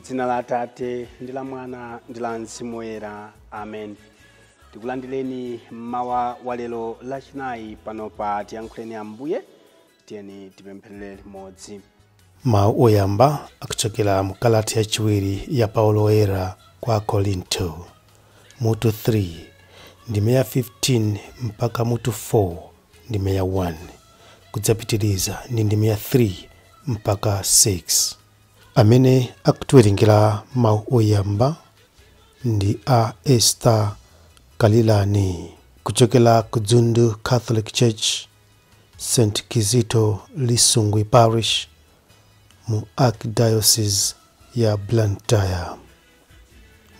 Mdzina la Atate ndi la Mwana ndi la Mzimu Woyera, amen. Tikulandireni mmawa wa lero Lachinayi pano pa Tiyankhuleni Ambuye. Tiyeni tipempherere limodzi. Mawu oyamba akuchokera mu kalata yachiwiri ya Paulo Woyera kwa Korinto, mutu 3 ndime ya 15 mpaka mutu 4 ndime ya 1, kudzapitiriza ndi ndime ya 3 mpaka 6. Amene akutiwerengera mawu oyamba ndi a Esther Kalilani kuchokera ku Dzundu Catholic Church, St Kizito Lisungwi Parish mu Archdiocese ya Blantyre.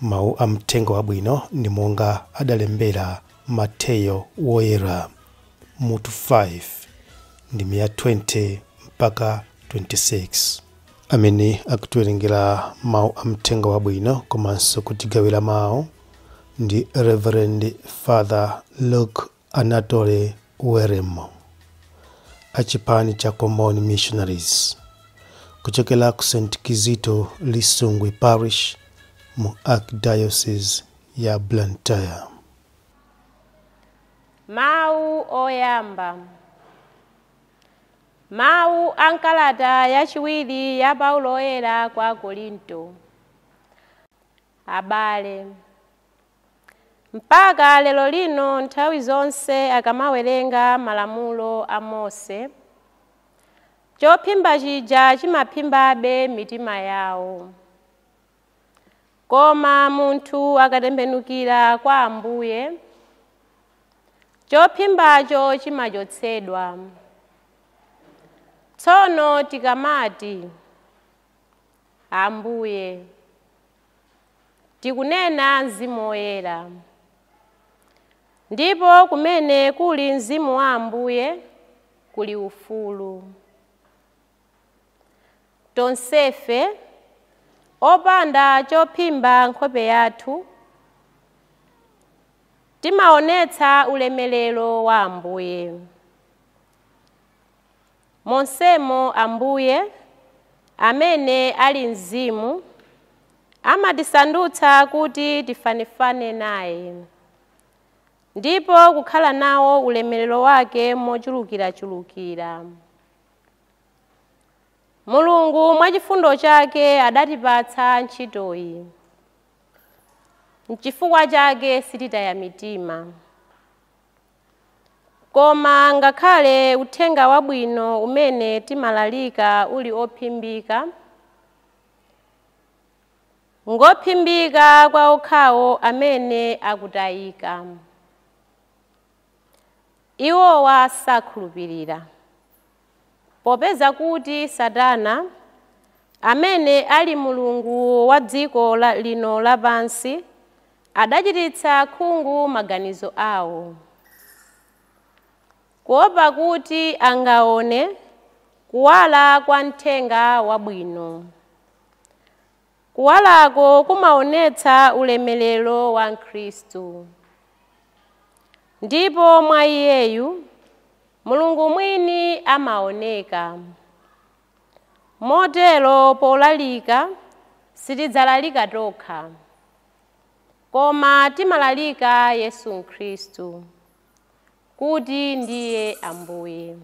Mawu a mthenga wabwino ndi monga adalembera Mateyo Woyera, mutu 5 ndime ya 20 mpaka 26. Amene akutiwerengera mawu a mthenga wabwino komanso kutigawira mawu ndi Reverend Father Luke Anatole Weremo achipani cha Comboni Missionaries kuchokera ku St Kizito Lisungwi Parish mu Archdiocese ya Blantyre. Mawu oyamba. Mawu a nkalata yachiwiri ya Paulo Woyera kwa Korinto. Abale, mpaka lero lino nthawi zonse akamawerenga malamulo a Mose, chophimba chija chimaphimbabe mitima yawo. Koma munthu akatembenukira kwa Ambuye, chophimbacho chimachotsedwa. Tsono tikamati Ambuye, tikunena Mzimu Woyera. Ndipo kumene kuli Mzimu wa Ambuye kuli ufulu. Tonsefe opanda chophimba nkhope yathu timaonetsa ulemerero wa Ambuye. Monsemo Ambuye amene ali Mzimu amatisandutsa kuti tifanefane naye, ndipo kukhala nawo ulemerero wake mochulukirachulukira. Mulungu mwachifundo chake adatipatsa ntchitoyi, nchifukwa chake sititaya mitima. Koma ngakhale uthenga wabwino umene timalalika uli ophimbika, ngophimbika kwa okhawo amene akutayika. Iwowa sakhulupirira, popeza kuti Satana amene ali mulungu wa dziko lino lapansi adachititsa khungu maganizo awo, kuopa kuti angaone kuwala kwa mthenga wabwino. Kuwalako kumaonetsa ulemerero wa Khristu, ndipo mwa iyeyu Mulungu mwini amaoneka. Motero polalika sitidzalalika tokha, koma timalalika Yesu Khristu kuti ndiye Ambuye.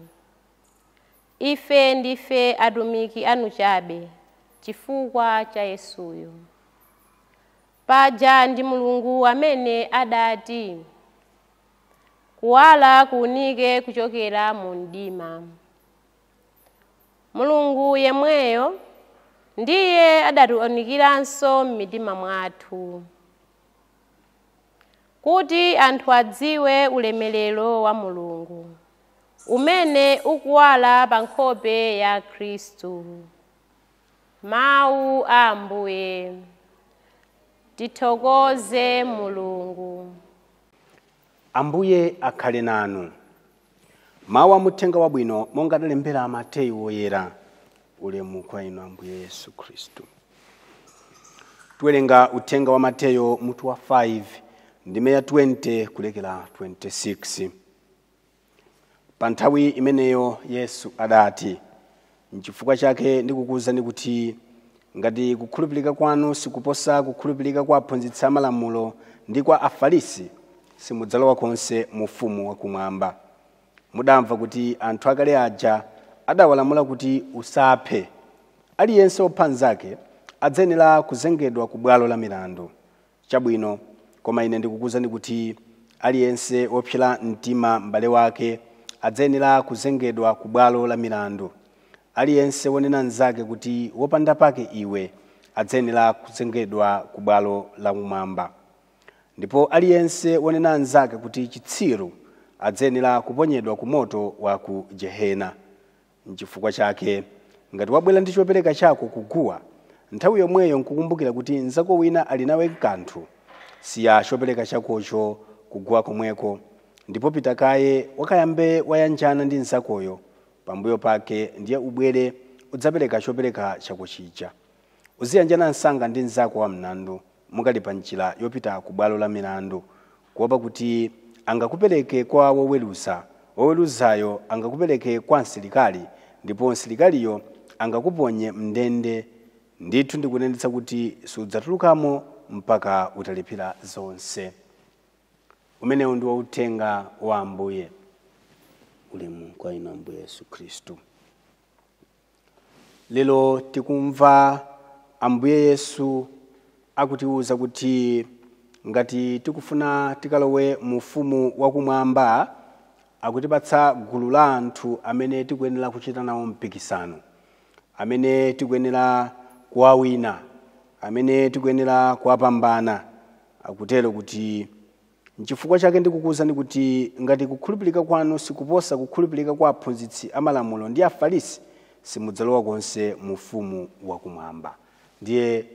Ife ndife atumiki anu chabe chifukwa cha Yesuyo. Paja ndi Mulungu amene adati, kuwala kuunike kuchokera mu mdima. Mulungu yemweyo ndiye adatiwunikiranso m'mitima mwathu, kuti anthu adziwe ulemerero wa Mulungu umene ukuwala pa nkhope ya Khristu. Mawu a Ambuye. Tithokoze Mulungu. Ambuye akhale nanu. Mawu a muthenga wabwino monga adalembera Mateyu Woyera. Ulemu kwa inu Ambuye Yesu Khristu. Tiwerenga uthenga wa Mateyo mutu wa 5 ndime ya 20 kulekera 26. Pa nthawi imeneyo Yesu adati, nchifukwa chake ndikukuwuzani kuti Ngati kukhulupirika kwanu sikuposa kukhulupirika kwa aphunzitsi amalamulo ndi kwa Afarisi, simudzalowa konse mu ufumu wakumwamba. Mudamva kuti anthu akale aja adawalamula kuti usaphe. Aliyense wopha mnzake adzayenera kuzengedwa ku bwalo la milandu. Chabwino, koma ine ndikukuwuzani kuti aliyense wopsera mtima m'bale wake adzayenera kuzengedwa ku bwalo la milandu. Aliyense wonena mnzake kuti wopanda pake iwe adzayenera kuzengedwa ku bwalo la kumwamba. Ndipo aliyense wonena mnzake kuti chitsiru adzayenera kuponyedwa ku moto wa ku jehena. N'chifukwa chake ngati wabwera ndi chopereka chako kuguwa, nthawi yomweyo nkukumbukira kuti mnzako wina ali nawe kanthu, siya chopereka chakocho kuguwa komweko, ndipo pita kaye wakayambe wayanjana ndi mnzakoyo. Pambuyo pake ndiye ubwere udzapereka chopereka chako chija. Uziyanjana msanga ndi mnzako wa mlandu mukali pa njira yopita ku bwalo la milandu, kuopa kuti angakupereke kwa woweruza, woweruzayo angakupereke kwa msilikali, ndipo msilikaliyo angakuponye mndende. Ndithu ndikunenetsa kuti sudzatulukamo mpaka utalipira zonse. Umenewu ndiwo uthenga wa Ambuye. Ulemu kwa inu Ambuye Yesu Khristu. Lero tikumva Ambuye Yesu akutiwuza kuti ngati tikufuna tikalowe mu ufumu wakumwamba, akutipatsa gulu la anthu amene tikuyenera kuchita nawo mpikisano, amene tikuyenera kuwawina, amene tikuyenera kuwapambana. Akutero kuti nchifukwa chake ndikukuwuzani kuti ngati kukhulupirika kwanu sikuposa kukhulupirika kwa aphunzitsi amalamulo ndi Afarisi, simudzalowa konse mu ufumu wakumwamba. Ndiye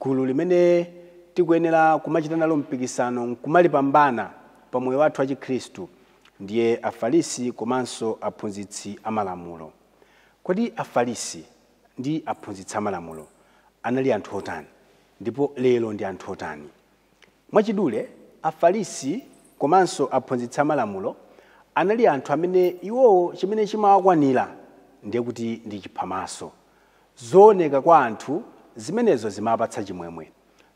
gulu limene tikuyenera kumachita nalo mpikisano nkumalipambana pa moyo wathu wa Chikhristu ndiye Afarisi komanso aphunzitsi amalamulo. Kodi Afarisi ndi aphunzitsi amalamulo anali anthu otani, ndipo lero ndi anthu otani? Mwachidule, Afarisi komanso aphunzitsi amalamulo anali anthu amene iwowo chimene chimawakwanira ndiye kuti ndi chiphamaso. Zooneka kwa anthu zimenezo zimawapatsa chimwemwe,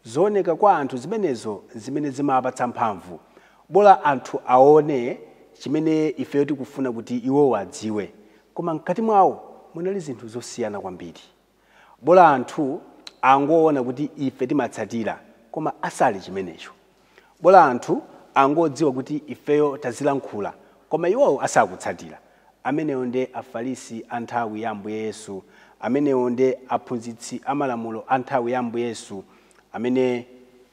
zooneka kwa anthu zimenezo zimene zimawapatsa mphamvu. Bola anthu aone chimene ifeyo tikufuna kuti iwowo adziwe, koma mkati mwawo munali zinthu zosiyana kwambiri. Bola anthu angoona kuti ife timatsatira, koma asali chimenecho. Bola anthu angodziwa kuti ifeyo tazilankhula, koma iwowo asakutsatira. Amenewo ndi Afarisi a nthawi ya Ambuye Yesu, amenewo ndi aphunzitsi amalamulo a nthawi ya Ambuye Yesu, amene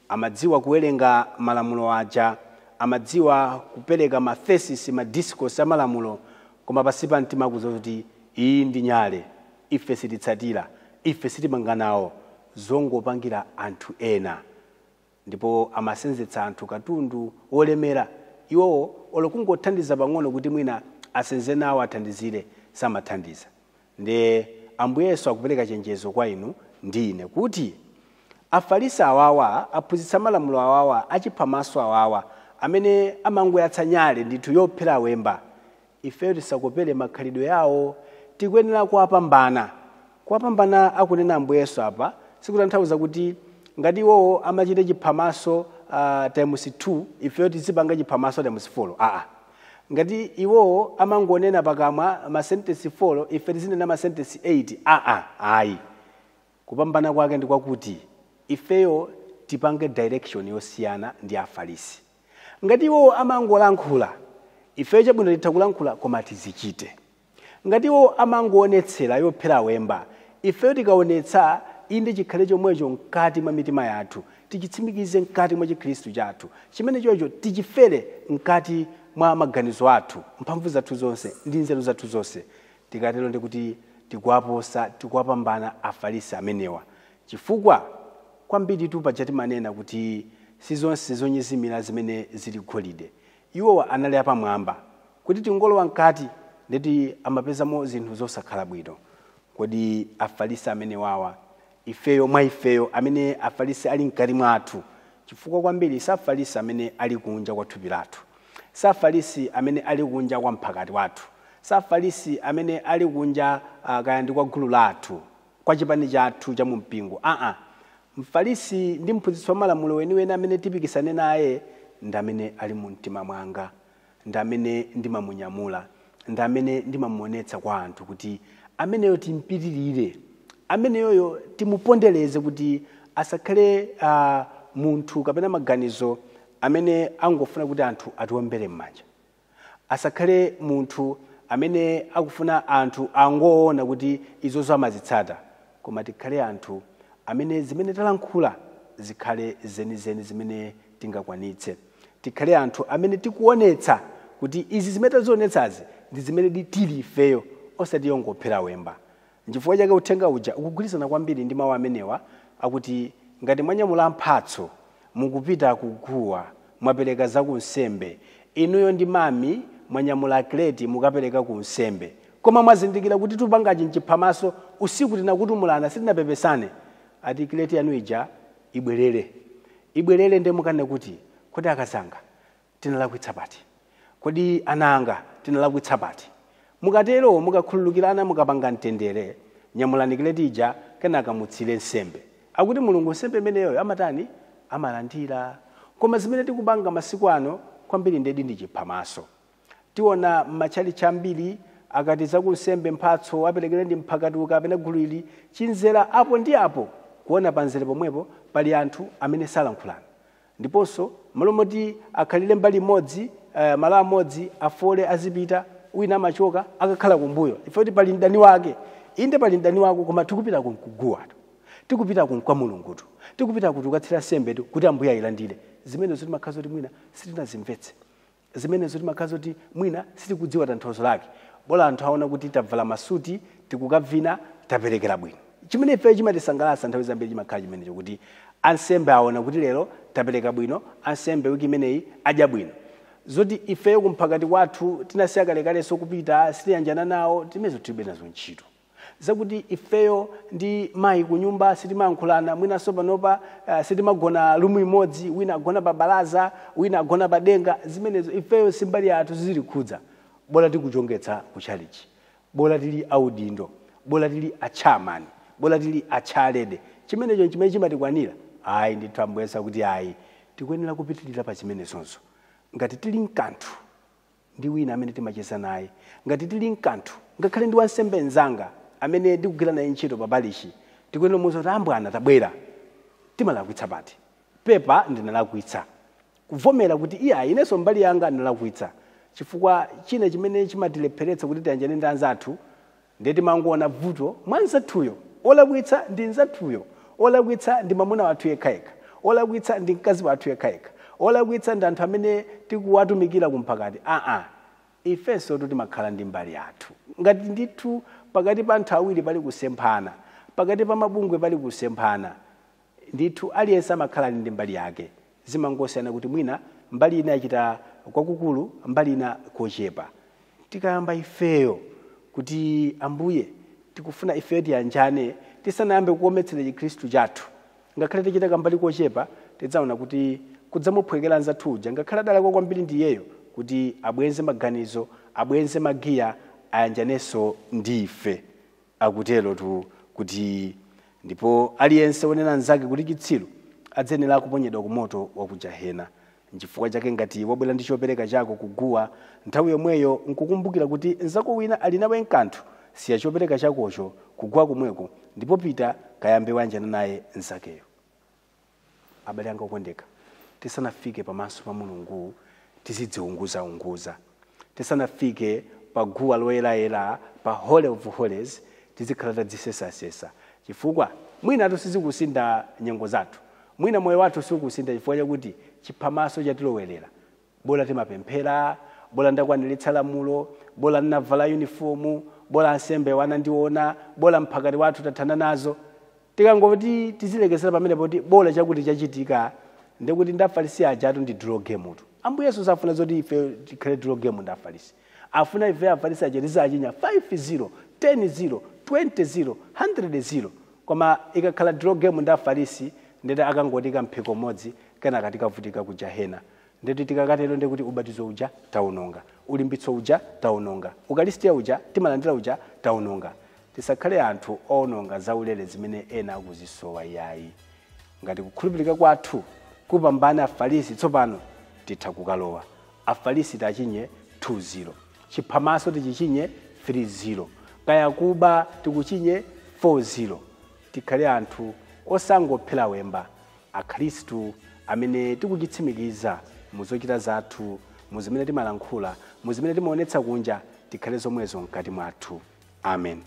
amadziwa kuwerenga malamulo aja, amadziwa kupereka ma thesis, ma discourse amalamulo, koma pansi pa mtima akudziwa kuti iyi ndi nyale, ife sititsatira, ife sitimanga nawo, zongopangira anthu ena. Ndipo amasenzetsa anthu katundu wolemera, iwowo olokungothandiza pang'ono kuti mwina asenze nawo athandizire, samathandiza. Ndiye Ambuye Yesu akupereka chenjezo kwa inu ndi ine kuti Afarisi awawa, aphunzitsi amalamulo awawa, achiphamaso awawa, amene amangoyatsa nyale ndithu yophera wemba, ifeyo tisakopere makhalidwe yawo, tikuyenera kuwapambana. Kuwapambana akunena Ambuye Yesu apa sikutanthauza kuti ngati iwowo amachita chiphamaso times 2, ifeyo tizipanga chiphamaso times 4. Aa, ngati iwowo amangonena pakamwa ma sentence 4, ife tizinena ma sentence 8. Aa, ayi. Kupambana kwake ndi kwakuti ifeyo tipange direction yosiyana ndi Afarisi. Ngati iwowo amangolankhula, ifeyo chabwino titha kulankhula koma tizichite. Ngati iwowo amangoonetsera yophera wemba, ifeyo tikaonetsa inde chikhale chomwecho mkati mwa mitima yathu, tichitsimikize mkati mwa Chikhristu chathu, chimene chocho tichifere mkati mwa maganizo athu, mphamvu zathu zonse ndi nzeru zathu zonse. Tikatero ndikuti tikuwaposa, tikuwapambana Afarisi amenewa. Chifukwa kwambiri tu paja timanena kuti si zonse zonyezimira zimene zili golide. Iwowa anali apamwamba, kuti tingolowa mkati nditi amapezamo zinthu zosakhala bwino. Kodi Afarisi amenewawa, ifeyo mwa ifeyo amene Afarisi ali mkati mwathu, chifukwa kwambiri si Afarisi amene ali kunja kwa thupi lathu, si Afarisi amene ali kunja kwa mphakati wathu, si Afarisi amene ali kunja kaya ndi kwa gulu lathu. kwa chipani chathu cha mumpingo. Mfarisi ndi mphunzitsi wa malamulo weniweni amene tipikisane naye ndi amene ali mu mtima mwanga, ndi amene ndimamunyamula, ndi amene ndimamuonetsa kwa anthu kuti ameneyo timpitirire, ameneyoyo timupondereze kuti asakhale munthu kapena maganizo amene angofuna kuti anthu atiwombere m'manja, asakhale munthu amene akufuna anthu angoona kuti izozo amazitsata, koma tikhale anthu amene zimene talankhula zikhale zenizeni zimene tingakwanitse. Tikhale anthu amene tikuonetsa kuti izi zimene tazionetsazi ndi zimene tili ifeyo, osati yongophera wemba. Nchifukwa chake uthenga uja ukugwirizana kwambiri ndi mawu amenewa akuti ngati mwanyamula mphatso mukupita kuguwa, mwapereka zakunsembe, inuyo ndi mami mwanyamula kreti mukapereka ku nsembe, koma mwazindikira kuti tupangachi nchiphamaso, usiku tinakutumulana sitinapepesane, ati kreti yanu ija ibwerere, ibwerere. Ndiye mukane kuti kodi akazanga tinalakwitsa pati, kodi ana anga tinalakwitsa pati? Mukatero mukakhululukirana, mukapanga mtendere, nyamulani kreti ija kenaka mutsire nsembe. Akuti Mulungu nsembe imeneyo amatani? Amalandira. Koma zimene tikupanga masiku ano kwambiri ndedi ndi chiphamaso. Tiona m'matchalitchi ambiri akati zakunsembe mphatso aperekere ndi mphakatuka kapena gulu ili chinzera apo ndi apo, kuona panzere pomwepo pali anthu amene salankhulana, ndiponso malo moti akhalire mbali imodzi, malo amodzi afole azipita, wina amachoka akakhala kumbuyo ife kuti pali mdani wake. Inde pali mdani wako, koma tikupita kumkuguwatu, tikupita kwa Mulungutu, tikupita kuti ukatsira sembetu kuti Ambuye ayilandire. Zimenezo timakhala zoti mwina sitinazimvetse, zimenezo timakhala zoti mwina sitikudziwa tanthauzo lake. Bola anthu aona kuti tabvala masuti tikukavina taperekera bwino. Chimene ife chimatisangalatsa nthawi zambiri chimakhala chimenecho, kuti ansembe aona kuti lero tapereka bwino, ansembe wiki imeneyi adya bwino. Zoti ifeyo kumphakati kwathu tinasiya kalekalenso kupita sitiyanjana nawo, timenezo tilibe nazo ntchito. Zakuti ifeyo ndi mayi kunyumba sitimayankhulana, mwinanso panopa sitimagona lumu imodzi, wina agona pa balaza, wina agona pa denga, zimenezo ifeyo simbali yathu zilikhudza. Bola tikuchongetsa kutchalichi, bola tili audindo, bola tili achamani, bola tili achalede, chimenecho chimene chimatikwanira. Ayi ndithu Ambuye kuti ayi tikuyenera kupitirira pa chimenezonso. Ngati tili mkanthu ndi wina amene timacheza naye, ngati tili mkanthu ngakhale ndi wansembe mnzanga amene ndikugwira naye ntchito pa parishi, tikuyenera kumuwuza kuti ambwana tabwera, timalakwitsa pati, pepa ndinalakwitsa, kuvomera kuti iya inenso mbali yanga ndinalakwitsa. Chifukwa china chimene chimatilepheretsa kuti tiyanjane ndi anzathu ndiye timangoona vuto mwa nzathuyo, olakwitsa ndi nzathuyo, olakwitsa ndi mwamuna wathu yekhayekha, olakwitsa ndi mkazi wathu yekhayekha, olakwitsa ndi anthu amene tikuwatumikira kumphakati. Ifenso timakhala ndi mbali yathu. Ngati ndithu pakati pa anthu awiri pali kusemphana, pakati pa mabungwe pali kusemphana, ndithu aliyense amakhala ndi mbali yake. Zimangosiyana kuti mwina mbali ina yachita kwakukulu, mbali ina kochepa. Tikayamba ifeyo kuti Ambuye tikufuna ifeyo tiyanjane, tisanayambe kukometsera chikhristu chathu, ngakhale tichita kambali kochepa, tidzaona kuti kudzamuphwekera anzathu uja ngakhale adalakwa kwambiri ndiyeyo, kuti abwenze maganizo, abwenze magiya, ayanjanenso ndi ife. Akutero tu kuti ndipo aliyense wonena nzake kuti chitsiru adzenera kuponyedwa ku moto wa ku jahena. Nchifukwa chake ngati wabwera ndi chopereka chako kuguwa, nthawi yomweyo nkukumbukira kuti nzako wina ali nawe mkanthu, siya chopereka chakocho kuguwa kumweko, ndipo pita kayambe wanjana naye nzakeyo. Abale anga okondeka, tisanafike pamaso pa Mulungu tizidziunguzaunguza, tisanafike pa guwa loyerayera pa Holy of Holies tizikhala tadzisesasesa, chifukwa mwina sizikusinda nyengo zathu, mwina moyo wathu sikusinda chifukwa chakuti chiphamaso chatilowerera. Bola timapemphera, bola ndakwaniritsa lamulo, bola ndinavala uniform, bola ansembe wanandiona, bola mphakati wathu tathana nazo. Tikangoti tizilekesera pamene poti bola chakuti chachitika, ndikuti ndafarisi aja atu ndi draw game tu. Ambuye Yesu safuna zoti ife tikhale draw game ndi afarisi, afuna ife afarisi aja tizachinya 5-0, 10-0, 20-0, 100-0. Koma ikakhala draw game ndi afarisi, ndeti akangoti kamphiko modzi kenaka tikavutika ku jahena. Ndeti tikakatero ndikuti ubatizo uja taononga, ulimbitso uja taononga, ukalistia uja timalandira uja taononga. Tisakhale anthu owononga zaulere zimene ena akuzisowa iyayi. Ngati kukhulupirika kwathu kupambana Afarisi, tsopano titha kukalowa. Afarisi tachinye 2-0, chiphamaso tichichinye 3-0, kaya kuba tikuchinye 4-0. Tikhale anthu osangophera wemba, akhristu amene tikuchitsimikiza muzochita zathu, muzimene timalankhula, muzimene timaonetsa kunja, tikhale zomwezo mkati mwathu. Amen.